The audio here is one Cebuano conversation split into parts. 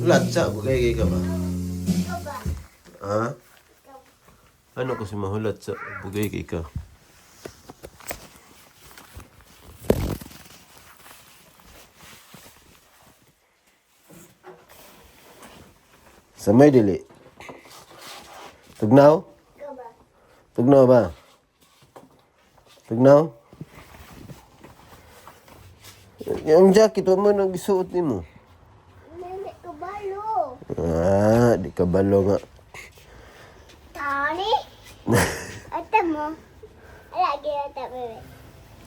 Latsa, bugay kay ka ba? Ikaw ba? Ha? Ikaw. Ano kasi mahulat sa bugay kay ka? Sa may dili. Tugnaw? Ikaw ba? Tugnaw ba? Tugnaw? Yung jacket, wa mo nang gisuot nimo. Nili ko balo. Ah, di ka balo nga. Tani? Ate mo. Lagi ate bebe.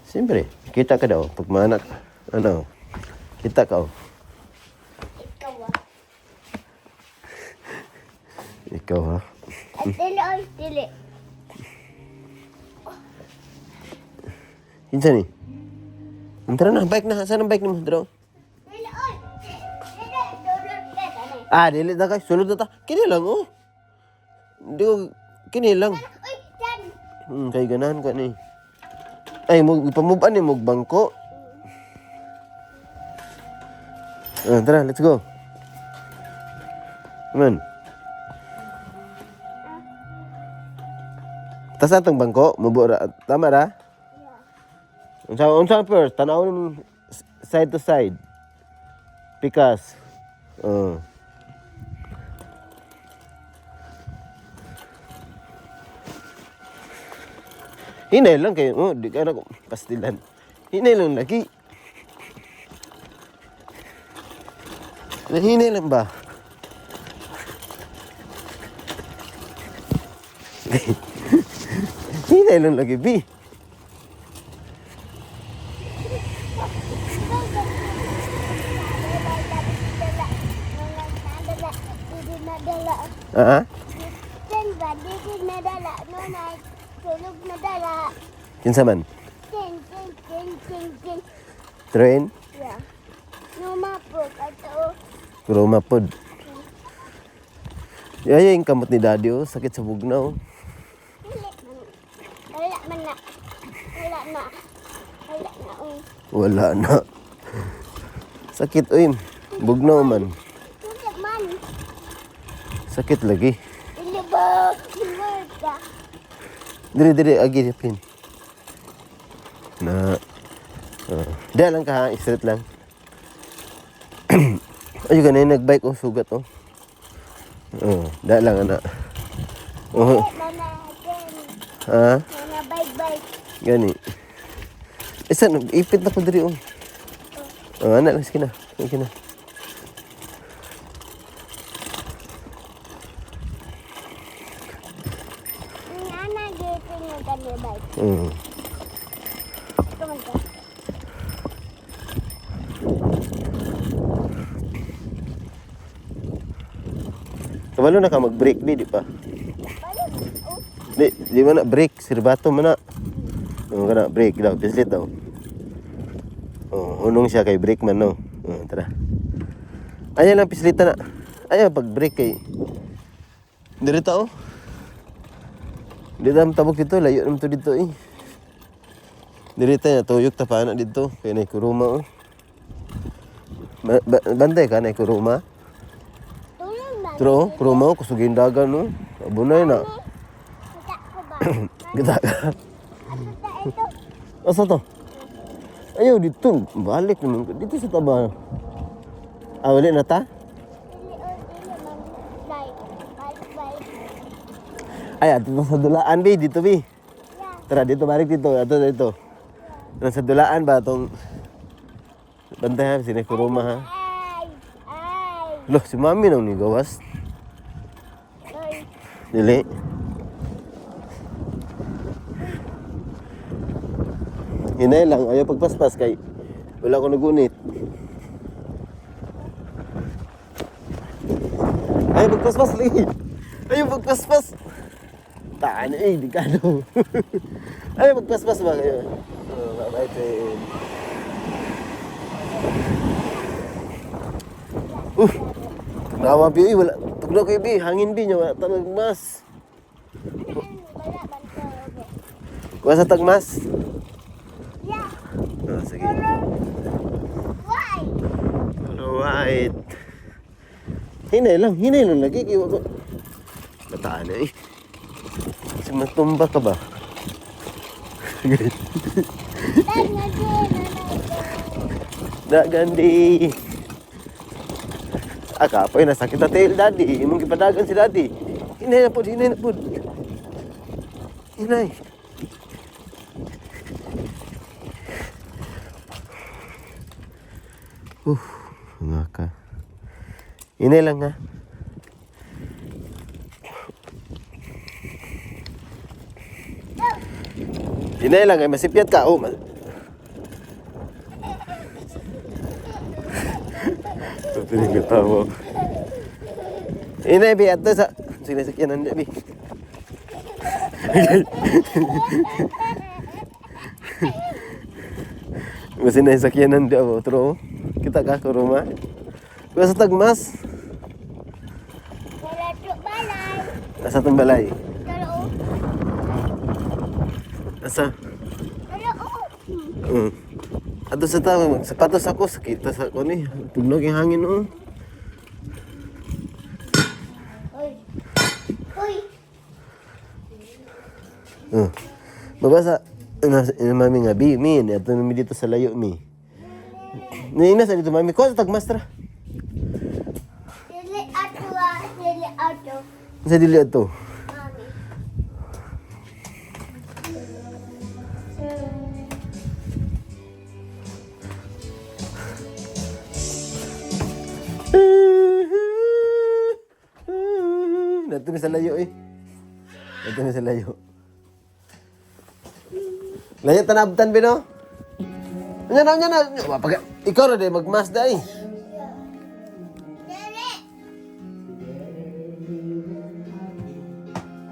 Siyempre, kita ka daw. Pag maanak, ano, kita ka oh. Ikaw ba? Ikaw ha? At dili oy, dili. Kinsa ni? Tara na, bike na. Saan ang bike nimo? Dro. Dili oy. Dili, dulot ka tani. Ah, dili na kay sulod na ta. Kini lang oh. Di ko kini lang. Uy, tan. Kay ganahan ka ni. Ay, mo ipamuban ni mog bangko. Ah, tara, let's go. Come on. Tas atong bangko, mubo ra. Tama ra? Yeah. Unsa unsa first? Tanaw ni side to side. Pikas. Oh. Hinay lang kayo. Oh, di ka na ko pastilan. Hinay lang lagi. Hinay lang ba? Hinay lang lagi, B. Dili nadala. Ah? Ten ba? Dili nadala. No na. Tulog nadala. Kinsa man? Ten, ten, ten, ten, ten. Train? Yeah. No mapog ato. Kuruma pod. Yaya yung kamot ni daddy oh. Sakit sa bugnaw. Dili man. Wala man na. Wala na. Wala na. Oh. Wala na. Sakit oy. Bugnaw man. Dili man. Sakit lagi. Dili ba? Dili ka. Dire dire agi pin. Na. Diyan lang ka ha, straight lang. Ay, ganun nagbike oh, sugat oh. Oh, da lang ana. Oh, Dili man na. Ten. ha? Mana bye bye. Gani. Isa, ipit na ko diri oh. Oh, anak lang, sige na. Sige na. Nana gitu nga gani bike. Come on. Kabalo na ka mag-break di, di pa. Balik. Oh, Di, di man na break, sirbato man na. Oh, kana break daw, pislit daw. Oh, unong siya kay break man no. Oh, tara. Ayan lang pislita na. Ayan pag break kay Dire ta oh. Di ta tabok dito, layo naman to dito eh. Dire ta tuyok ta pa na dito kay nay kuruma oh. Bantay ka nay kuruma. tulong ba? Tro, kuruma oh, kusugin dagan no. Abunay na. Kita ko ba? Kita ka. Ano ta ito? Asa to? Ayaw, dito. Balik naman. Dito sa taba. Ah, wala na ta? Dili o dili man. Like, balik balik. Ay, ato to sa dulaan, bi. Dito, bi. Yeah. Tara, dito, balik dito. Ato, dito. Nasa dulaan ba itong... Bantay ha, sinakuruma ha. Ay, ay. Loh, si mami nang nigawas. Ay. Dili. Hinay lang, ayaw pagpaspas kay wala ko nagunit. Ayaw pagpaspas lagi. Ayaw pagpaspas. Taan eh, di ka no. Ayaw pagpaspas ba kayo? Oh, bye-bye, train. Tugnawa bi, wala. Tugnaw kayo bi, hangin bi niya, wala tagmas. Ano, wala man to. Kuha sa tagmas. Yeah. Ah, sige. Color white. Color white. Hinay lang lagi. Kaya ko. Bataan na eh. Kasi matumba ka ba? Dagandi. Ah, kapoy, nasakit na tail, daddy. Imong gipadagan si daddy. Hinay na po, hinay na po. Hinay. Nga ka. Hinay lang ha. Hinay lang ay masipyat ka. Oh, Pinagkatawa. Inay, bi, ato sa sinasakyanan niya, bi. Basta nasakyanan di ako, tro. Kita ka, kuruma. Basta tagmas. Wala to balay. Asa tong balay? Taro. Asa? Taro. Ato sa tao, magsapatos ako, sakita sa ako ni. Tugnog yung hangin, oh. Uy. Uy. Oh. Babasa. Ina mami nga, bi, mi, ato mi dito sa layo, mi. Ni sa dito, mami. Kuha sa tagmas, tara. Dili ato ah. Dili ato. Sa dili ato. Mami. Nato mi sa layo eh. Nato mi sa layo. Layo tanabtan bino. Nya na, nya na. Ikaw ra day magmasda eh.